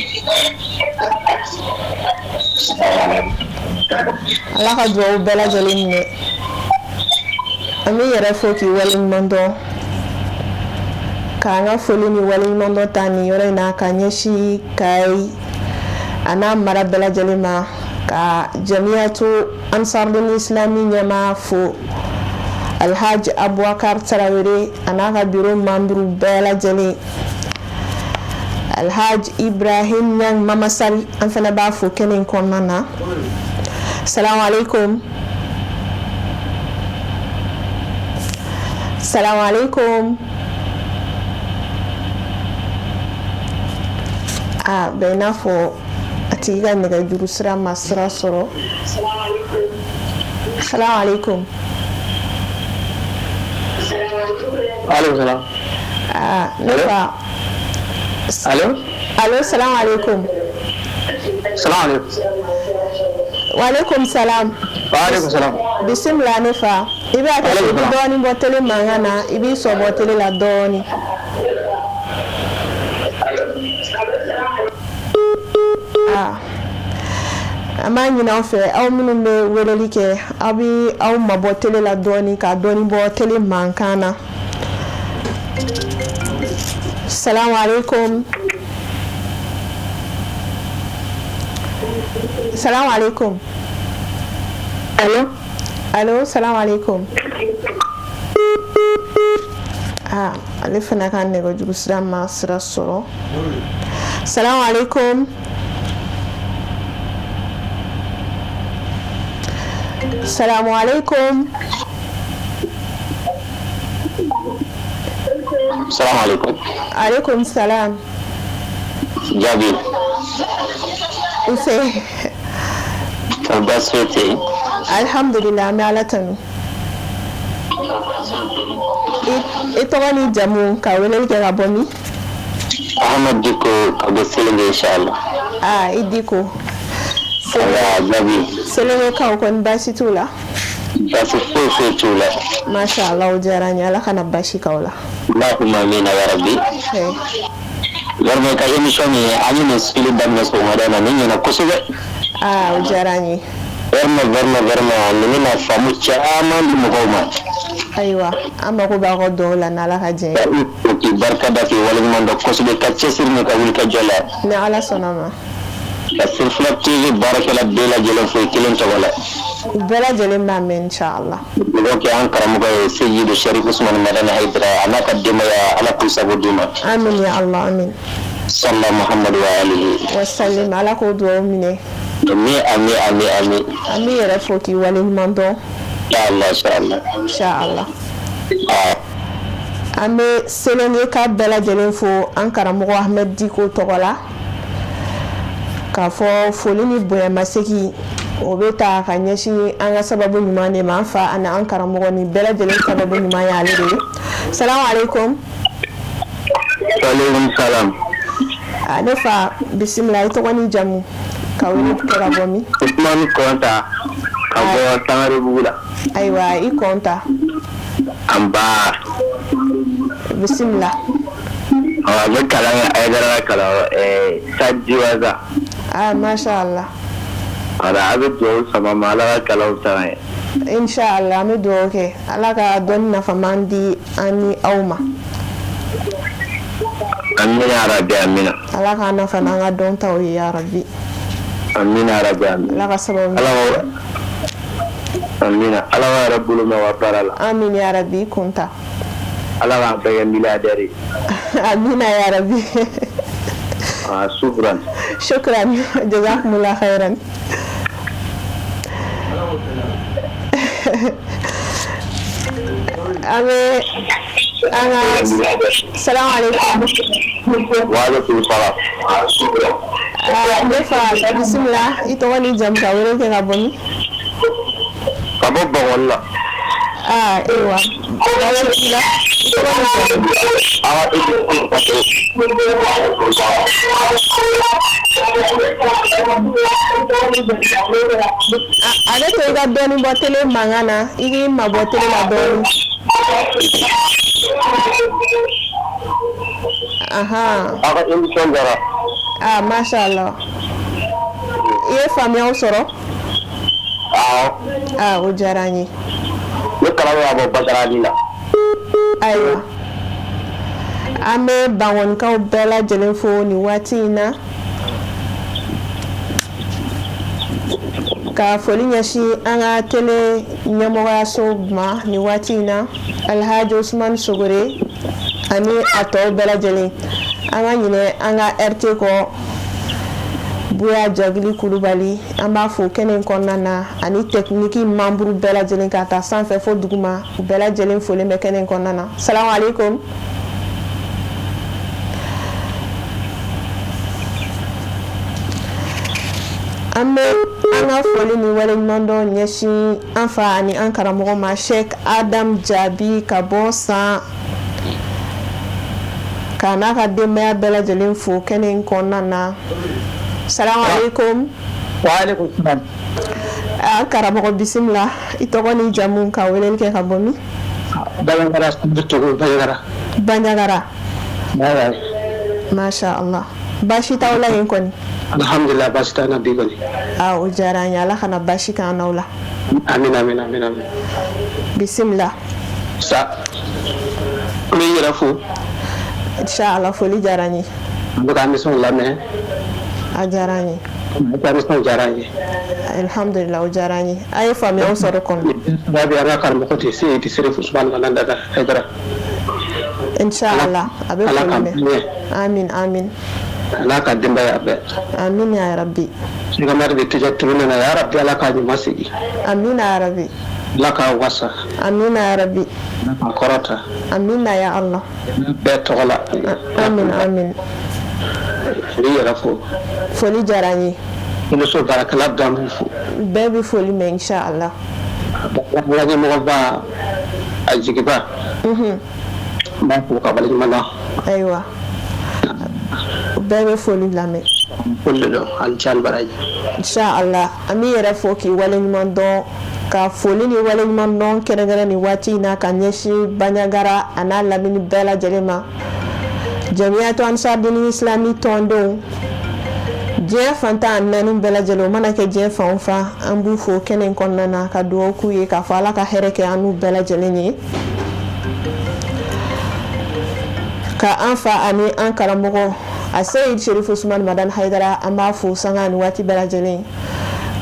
Ala ka duwawu bɛɛ lajɛlen minɛ. An b'i yɛrɛ fo k'i waleɲuman dɔn, k'an ka foli ni waleɲuman dɔn ta nin yɔrɔ in na ka ɲɛsin Kayi a n'a mara bɛɛ lajɛlen ma, ka Jamiyatu Ansardini Islami ɲɛmaa fo, Alhaji Abubakar Tarawele, a n'a ka biro membre bɛɛ lajɛlen. Alhaji Ibrahim Niang Mamasal, an fana b'a fo kɛnɛ in kɔnɔna na. Salamu aleykum, salamu aleykum. A bɛ i n'a fɔ a tigi ka nɛgɛjuru sira ma sira sɔrɔ. Salamu aleykum. Aleykum salam. Aa, ne fa. Allo. Allo, salamu aleykum. Salam aleykum. Waaleykum salam. Wa aleykum salam. Bisimila, ne fa, i b'a kɛ i bɛ dɔɔnin bɔ tele mankan na, i b'i sɔbɔ tele la dɔɔnin. Aa, an b'a ɲini aw fɛ, aw minnu bɛ weleli kɛ, aw bɛ aw mabɔ tele la dɔɔnin, ka dɔɔnin bɔ tele mankan na. Salamu aleykum, salamu aleykum. Allo. Allo, salamu aleykum. Aa, ale fana ka nɛgɛjuru sira ma sira sɔrɔ. Salamu aleykum, salamu aleykum. Salam aleykum. Aleykum salam. Jaabi. Nse. O baasi foyi tɛ yen. Alhamdulillah, an bɛ Ala tanu. I tɔgɔ ni jamu, ka weleli kɛ ka bɔ min? Ahmed Diko ka bɔ Selenge, inshallah. Aa, i Diko. Awa, jaabi. Selengekaw kɔni, baasi t'u la? Baasi foyi foyi t'u la. Masha Allah, o diyara n ye. Ala kana baasi k'aw la. Allahumma amina ya rabbi. Hey. Vraiment, ka émission nin, an ye nin suivi daminɛ sɔgɔmada in na, nin ɲɛna kosɛbɛ. Aa, o diyara n ye. Vraiment, vraiment, vraiment, nin bɛna faamu caman di mɔgɔw ma. Ayiwa, an mako b'aw ka duwawu la n'Ala ka jɛn ye. Ka k'i barika da, k'i waleɲuman dɔn kosɛbɛ, ka cɛsiri ni ka wuli ka jɔ la. Ni Ala sɔnna ma. Ka Sirifila TV baarakɛla bɛɛ lajɛlen fo i kelen tɔgɔ la. U bɛɛ lajɛlen b'a mɛn, inshallah. Dugawu kɛ an karamɔgɔ ye, Seyidu Sharif Usman Madani Haidara, a n'a ka denbaya, Ala k'u sago d'u ma. Amin ya Allah, amin. Salla Muhammadu wa alihi. Wasalim, Ala k'o dugawu minɛ. Ami, ami, ami, ami. An b'i yɛrɛ fo k'i waleɲuman dɔn. Inshallah, inshallah. Inshallah. Ah. An bɛ Selenge ka bɛɛ lajɛlen fo an karamɔgɔ Ahmed Diko tɔgɔ la, k'a fɔ foli ni bonyamasegin o bɛ ta ka ɲɛsin an ka sababu ɲuman de ma, an fa ani an karamɔgɔ, ni bɛɛ lajɛlen sababu ɲuman y'ale de ye. Salamu aleykum. Aleykum salam. A ne fa, bisimila, i tɔgɔ ni jamu, ka wele kɛ ka bɔ min? Usmani Kɔnta ka bɔ Sangarebugu la. Ayiwa, i Kɔnta. Anba. Bisimila. A bɛ kalan kɛ Hayidara kalanyɔrɔ Sadiwaza. Ah, masha Allah. Wala, a bɛ dugawu sama ma, Ala ka kalanw taa ɲɛ. Inshallah, an bɛ dugawu kɛ, Ala ka dɔnni nafaman di an ni aw ma. Amina ya Rabbi, amina. Ala k'an nafa n'an ka dɔntaw ye, ya Rabbi. Amina ya Rabbi, amina. Ala ka sababu. Ala ka, amina, Ala ka yɛrɛ bolo mɛn wa baara la. Amin ya Rabbi, Kɔnta. Ala k'an bɛɛ kɛ milliardaire ye. Amina ya Rabbi. Ah, shukran. Shukran, jazakumullah khairan. An bɛ an ka, salamu aleykum. Wa aleykum salam. Ah, ne fa, bisimila, i tɔgɔ ni jamu, ka wele kɛ ka bɔ min? Ka bɔ Bankɔni la. Ah, ayiwa, baasi t'i la, i tɔgɔ ni jamu? Awa. A bɛ to i ka dɔɔni bɔ télé mankan na, i k'i mabɔ télé la dɔɔni. Ahan. Aw ka émission diyara. Ah, masha Allah, i ye faamuyaw sɔrɔ? Awɔ. Ah, o diyara n ye. Ne kalan bɛ ka bɔ Bakaradi la. Ayiwa, an bɛ Bankɔnikaw bɛɛ lajɛlen fo nin waati in na, ka foli ɲɛsin an ka télé ɲɛmɔgɔyaso ma nin waati in na, Alhaji Usumani Sogore ani a tɔw bɛɛ lajɛlen. An ka ɲinɛ an ka RT kɔ, Buya Jagili Kulubali, an b'a fo kɛnɛ in kɔnɔna na, ani technique membre bɛɛ lajɛlen, ka taa sanfɛ fo duguma, u bɛɛ lajɛlen folen bɛ kɛnɛ in kɔnɔna na. Salamu aleykum. An bɛ an ka foli ni waleɲumandɔn ɲɛsin an fa ani an karamɔgɔ ma, Sheikh Adam Jaabi, ka bɔ San, ka n'a ka denbaya bɛɛ lajɛlen fo kɛnɛ in kɔnɔna na. Salamu aleykum. Waaleykum salam. An karamɔgɔ, bisimila, i tɔgɔ ni jamu, ka weleli kɛ ka bɔ min? Bandiagara, Togo, Bandiagara. Bandiagara. Bye. Masha Allah, baasi t'aw la yen kɔni? Alhamdulillah, baasi t'an na bi kɔni. Ah, o diyara an ye, Ala kana baasi k'an n'aw la. Amin, amin, amin, amin. Bisimila. Sa n bɛ i yɛrɛ fo. Inshallah, foli diyara n ye. N bɛ ka émission lamɛn. A diyara n ye. I ka émission diyara n ye. Alhamdulillah, o diyara n ye, a ye faamuyaw sɔrɔ kɔni? Babi, an ka karamɔgɔ tɛ Seyidi Serif Usumani Madani Hayidara. Inshallah, a bɛ Ala foli k'an mɛn. ɲɛ. Amin, amin. A n'a ka denbaya bɛɛ. Amin ya Rabbi. Sɛgɛmari de tija tuguni na, ya Rabbi, Ala k'a ɲuman segin. Amin ya Rabbi. Ala k'a wasa. Amin ya Rabbi. Ala k'a kɔrɔta. Amin ya Allah. Bɛɛ tɔgɔ la. Amin, amin. N b'i yɛrɛ fo. Foli diyara n ye. Muso baarakɛla bɛɛ, an b'u fo. Bɛɛ bɛ foli mɛn, inshallah. An ka ɲɛmɔgɔba, a jigiba, n b'a fo ka waleɲuman dɔn. Ayiwa, bɛɛ bɛ foli lamɛn. Foli de don, ani ce, ani baraji. Inshallah, an b'i yɛrɛ fo k'i waleɲuman dɔn, ka foli ni waleɲuman dɔn kɛrɛnkɛrɛn nin waati in na ka ɲɛsin Bandiagara a n'a lamini bɛɛ lajɛlen ma, Jamiyatu Ansar Dini Islami tɔndenw diɲɛ fantan ani naani bɛɛ lajɛlen, o mana kɛ diɲɛ fan o fan, an b'u fo kɛnɛ in kɔnɔna na, ka dugawu k'u ye k'a fɔ Ala ka hɛrɛ kɛ an n'u bɛɛ lajɛlen ye, ka an fa ani an karamɔgɔ a Seyid Sherif Usman Madani Hayidara, an b'a fo sanga ani waati bɛɛ lajɛlen.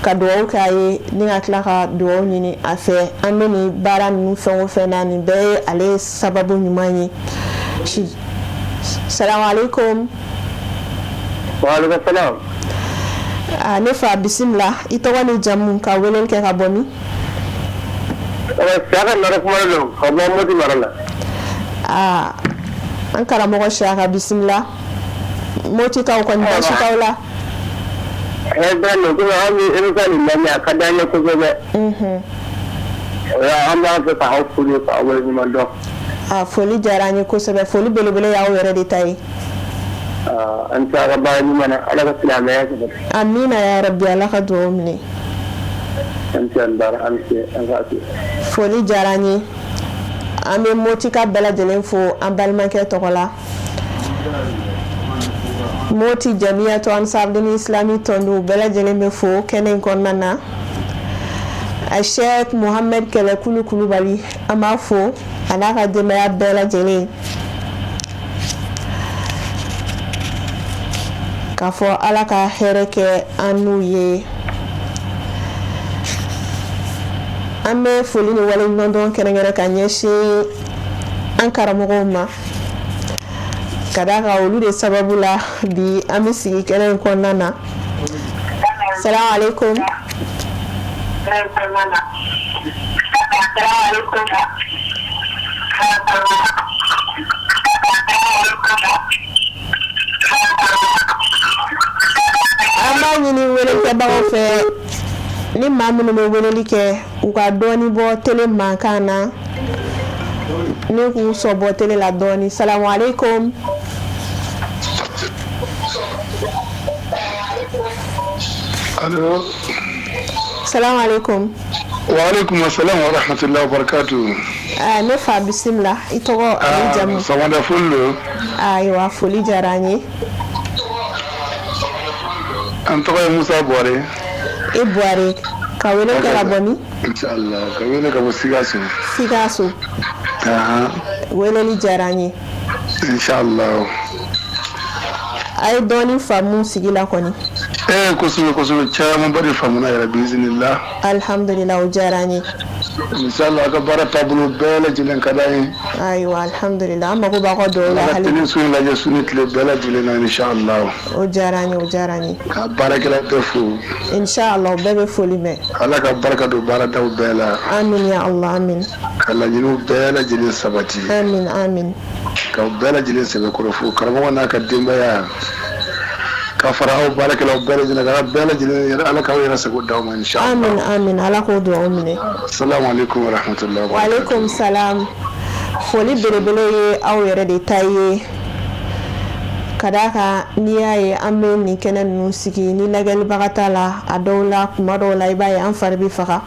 Ka dugawu k'a ye ni ka tila ka dugawu ɲini a fɛ. An bɛ nin baara ninnu fɛn o fɛn na, nin bɛɛ ye ale sababu ɲuman ye. Salamu aleykum. Waaleykum salam. Ah, ne fa, bisimila. I tɔgɔ ni jamu, ka weleli kɛ ka bɔ min? Siyaka Nare kuma don ka bɔ Moti mara la. Aa, an karamɔgɔ Siyaka, bisimila. Motikaw kɔni, baasi t'aw la? Hɛrɛ don, komi an bɛ émission nin lamɛn, a ka d'an ye kosɛbɛ. An b'a fɛ k'aw fo k'aw waleɲuman dɔn. A foli diyara an ye kosɛbɛ. Foli belebele y'aw yɛrɛ de ta ye. An tɛ ka baara ɲuman na, Ala ka silamɛya sabati. Amina ya rabbi, Ala ka dugawu minɛ. An tɛ an baara, an tɛ an ka Foli diyara an ye. An bɛ Motika bɛɛ lajɛlen fo an balimakɛ tɔgɔ la. Moti Jamiyatu Ansardini Islami tɔndenw bɛɛ lajɛlen bɛ fo kɛnɛ in kɔnɔna na. A Sheikh Mohamed Kɛlɛkulu Kulubali, an b'a fo a n'a ka denbaya bɛɛ lajɛlen, k'a fɔ Ala ka hɛrɛ kɛ an n'u ye. An bɛ foli ni waleɲumandɔn kɛrɛnkɛrɛn ka ɲɛsin an karamɔgɔw ma, ka d'a kan olu de sababu la bi an bɛ sigi kɛnɛ in kɔnɔna na. Salamu aleykum. An b'a ɲini welelikɛbagaw fɛ, ni maa minnu bɛ weleli kɛ, u ka dɔɔni bɔ tele mankan na ni k'u sɔbɔ tele la dɔɔni. Salamu aleykum. Allo. Salamu aleykum. Wa aleykum assalam wa rahmatullahi wa barakatuh. Ah, ne fa, bisimila. I tɔgɔ ani jamu? Sɔgɔmada foli don. Ayiwa, foli diyara an ye. An tɔgɔ ye Musa Buware. E Buware, ka wele kɛ ka bɔ min? Inshallah, ka wele ka bɔ Sikaso. Sikaso. Ahan. Weleli diyara an ye. Inshallah. A ye dɔɔni faamu sigi la kɔni? Eh, kosɛbɛ kosɛbɛ, camanba de faamuna yɛrɛ, biizinillah. Alhamdulillah, o diyara an ye. Inshallah, a ka baara taabolo bɛɛ lajɛlen ka d'an ye. Ayiwa, alhamdulillah, an mago b'aw ka dugawu la. Ala hali tɛnɛ su in lajɛ su ni tile bɛɛ lajɛlen na, inshallah. O diyara an ye, o diyara an ye. Ka baarakɛla bɛɛ fo. Inshallah, o bɛɛ bɛ foli mɛn. Ala ka barika don baaradaw bɛɛ la. Amin ya Allah, amin. Ka laɲiniw bɛɛ lajɛlen sabati. Amin, amin. Ka bɛɛ lajɛlen sɛbɛkɔrɔ fo, karamɔgɔ n'a ka denbaya, ka fara aw baarakɛlaw bɛɛ lajɛlen kan, bɛɛ lajɛlen yɛrɛ, Ala k'aw yɛrɛ sago d'aw ma, inshallah. Amin, amin, Ala k'o dugawu minɛ. Assalamu alaikum wa rahmatullahi wa wa alaikum salam. Foli belebele ye aw yɛrɛ de ta ye, ka d'a kan n'i y'a ye an bɛ nin kɛnɛ ninnu sigi, ni lajɛlibaga t'a la, a dɔw la, kuma dɔw la, i b'a ye an fari bɛ faga.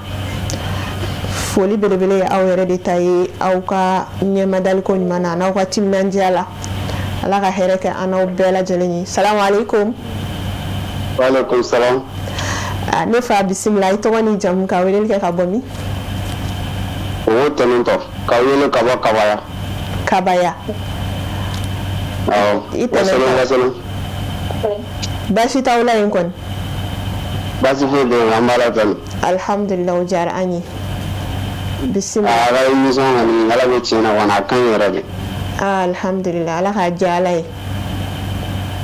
Foli belebele ye aw yɛrɛ de ta ye, aw ka ɲɛmadaliko ɲuman na, n'aw ka timinandiya la. Ala ka hɛrɛ kɛ an n'aw bɛɛ lajɛlen ye. Salamu aleykum. Waaleykum salam. Ne fa, bisimila. I tɔgɔ ni jamu, ka weleli kɛ ka bɔ min? O tɛnɛntɔ, ka wele ka bɔ Kabaya. Kabaya. Awɔ. I tɛnɛntɔ. Wasolon. Baasi t'aw la yen kɔni? Baasi foyi tɛ yen, an b'a la tanu. Alhamdulillah, o diyara an ye. Bisimila. A ka émission kɔni, Ala bɛ tiɲɛ na kɔni, a ka ɲi yɛrɛ de. Ah, alhamdulillah, Ala k'a diya Ala ye.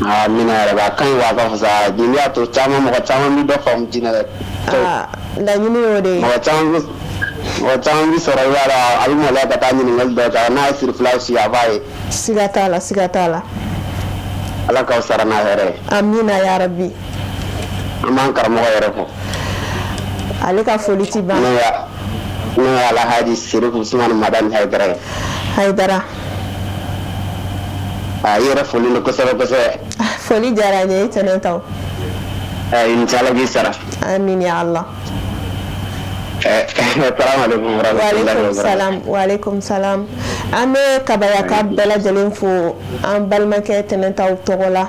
Amina yɛrɛ, a ka ɲi wa a ka fisa. Nin y'a to caman, mɔgɔ caman bɛ dɔ faamu diinɛ la. Ah, laɲini y'o de ye. Mɔgɔ caman bɛ sɔrɔ, i b'a dɔn, a bɛ maloya ka taa ɲininkali dɔ kɛ, n'a ye siri fila si, a b'a ye. Siga t'a la, siga t'a la. Ala k'aw sara n'a hɛrɛ ye. Amina ya rabbi. An b'an karamɔgɔ yɛrɛ fo. Ale ka foli ti ban. N'o ye Alhaji Serifu Usumani Madani Hayidara ye. Hayidara. A i yɛrɛ foli don kosɛbɛ kosɛbɛ. Foli diyara n ye, i tɛnɛ taw. I ni ce, Ala k'i sara. Amin ya Allah. Salamu alaikum wa warahmatullahi alaikum wabarakatuh. Salam, wa alaikum salam. An bɛ Kabayaka bɛɛ lajɛlen fo an balimakɛ tɛnɛntaw tɔgɔ la,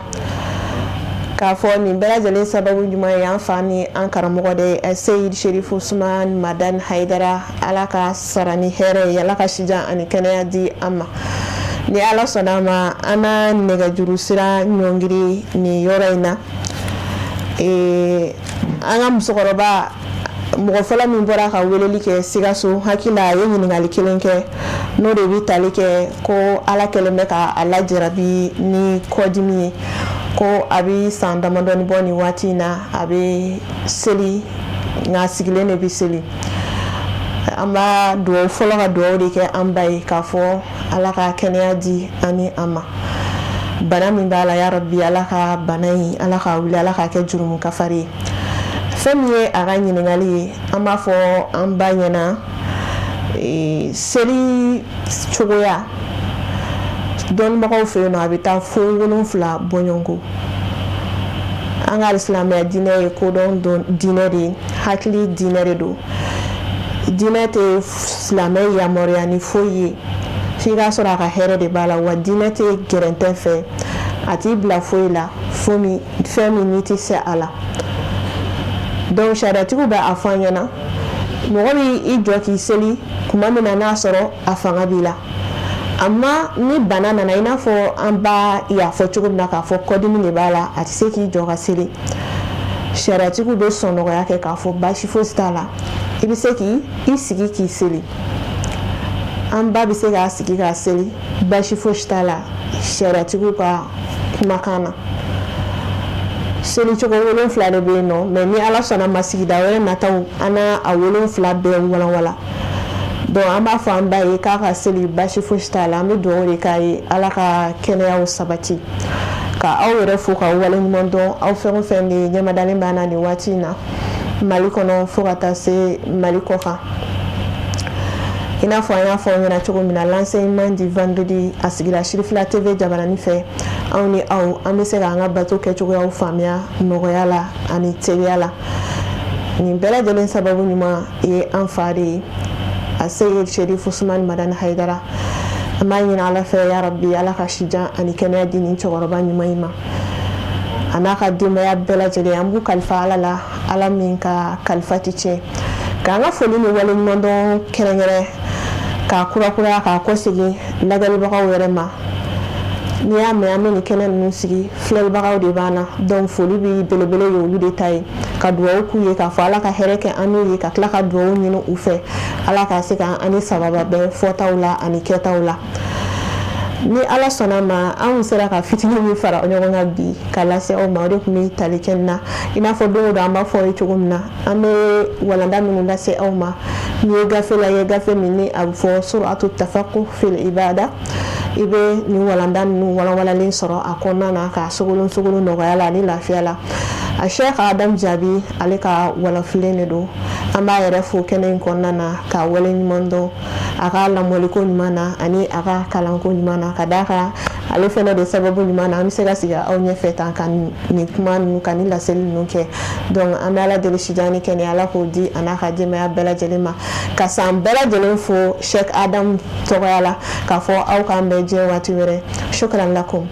k'a fɔ nin bɛɛ lajɛlen sababu ɲuman ye an fa ni an karamɔgɔ de ye, Seyid Sherifu Usman Madan Hayidara. Ala ka sara ni hɛrɛ ye, Ala ka sijan ani kɛnɛya di an ma. Ni Ala sɔnna a ma, an na nɛgɛjuru sira ɲɔngiri nin yɔrɔ in na. An ka musokɔrɔba mɔgɔ fɔlɔ min bɔra ka weleli kɛ Sikaso, hakili la a ye ɲininkali kelen kɛ, n'o de bɛ tali kɛ ko Ala kɛlen bɛ ka a lajarabi ni kɔdimi ye, ko a bɛ san damadɔni bɔ nin waati in na, a bɛ seli nka sigilen de bɛ seli. An b'a dugawu fɔlɔ ka dugawu de kɛ an ba ye k'a fɔ Ala ka kɛnɛya di ani a ma. Bana min b'a la, ya Rabbi, Ala ka bana in, Ala ka wuli, Ala k'a kɛ jurumu kafari ye. Fɛn min ye a ka ɲininkali ye, an b'a fɔ an ba ɲɛna, seli cogoya dɔnnibagaw fɛ yen nɔ, a bɛ taa fo 7 bɔɲɔgɔnko. An ka silamɛya diinɛ ye kodɔn diinɛ de ye, hakili diinɛ de don. Diinɛ tɛ silamɛ yamaruya ni foyi ye f'i k'a sɔrɔ a ka hɛrɛ de b'a la, wa diinɛ tɛ gɛrɛntɛ fɛ, a t'i bila foyi la fo min fɛn min n'i tɛ se a la. Donc sariyatigiw bɛ a fɔ an ɲɛna, mɔgɔ b'i jɔ k'i seli tuma min na n'a sɔrɔ a fanga b'i la. Amma ni bana nana, i n'a fɔ an ba y'a fɔ cogo min na k'a fɔ kɔdimi de b'a la, a tɛ se k'i jɔ ka seli, sariyatigiw bɛ sɔn nɔgɔya kɛ k'a fɔ baasi fosi t'a la, i bɛ se k'i sigi k'i seli. An ba bɛ se k'a sigi k'a seli, baasi fosi t'a la sariyatigiw ka kumakan na. Seli cogo 7 de bɛ yen nɔ, mais ni Ala sɔnna ma, sigida wɛrɛ nataw an n'a a 7 bɛɛ walanwalan. Donc an b'a fɔ an ba ye k'a ka seli, baasi fosi t'a la. An bɛ dugawu de k'a ye, Ala ka kɛnɛyaw sabati. Ka aw yɛrɛ fo k'aw waleɲuman dɔn, aw fɛn o fɛn de ɲɛmadalen b'an na nin waati in na Mali kɔnɔ fo ka taa se Mali kɔ kan. I n'a fɔ an y'a fɔ aw ɲɛna cogo min na, l'enseignement du vendredi a sigira Sirifila TV jabarani fɛ. Anw ni aw, an bɛ se k'an ka bato kɛcogoyaw faamuya nɔgɔya la ani teliya la. Nin bɛɛ lajɛlen sababu ɲuman ye an fa de ye, a Seyid Sherif Usman Madani Hayidara. An b'a ɲini Ala fɛ, ya Rabbi, Ala ka sijan ani kɛnɛya di nin cɛkɔrɔba ɲuman in ma, a n'a ka denbaya bɛɛ lajɛlen. An b'u kalifa Ala la, Ala min ka kalifa tɛ tiɲɛ. K'an ka foli ni waleɲumandɔn kɛrɛnkɛrɛn k'a kurakuraya k'a kɔsegin lajɛlibagaw yɛrɛ ma. N'i y'a mɛn an bɛ nin kɛnɛ ninnu sigi, filɛlibagaw de b'an na. Donc foli bɛ belebele ye olu de ta ye, ka dugawu k'u ye k'a fɔ Ala ka hɛrɛ kɛ an n'u ye, ka tila ka dugawu ɲini u fɛ, Ala ka se ka an ni sababa bɛn fɔtaw la ani kɛtaw la. Ni Ala sɔnna ma, anw sera ka fitinin min fara ɲɔgɔn kan bi ka lase aw ma, o de tun bɛ tali kɛ nin na. I n'a fɔ don o don an b'a fɔ aw ye cogo min na, an bɛ walanda minnu lase aw ma, n'i ye gafe lajɛ, gafe min ni a bɛ fɔ suratu tafakuh fil ibada, i bɛ nin walanda ninnu walanwalalen sɔrɔ a kɔnɔna na k'a sogolon sogolon nɔgɔya la ani lafiya la. A Sheikh Adam Jaabi, ale ka walafilen de don. An b'a yɛrɛ fo kɛnɛ in kɔnɔna na k'a waleɲuman dɔn a ka lamɔliko ɲuman na ani a ka kalanko ɲuman na, ka d'a kan ale fɛnɛ de sababu ɲuman na an bɛ se ka sigi aw ɲɛfɛ tan ka nin kuma ninnu, ka nin laseli ninnu kɛ. Donc an bɛ Ala deli sijan ni kɛnɛya, Ala k'o di a n'a ka denbaya bɛɛ lajɛlen ma. Ka san bɛɛ lajɛlen fo Sheikh Adam tɔgɔya la, k'a fɔ aw k'an bɛn diɲɛ waati wɛrɛ. Shukran lakum.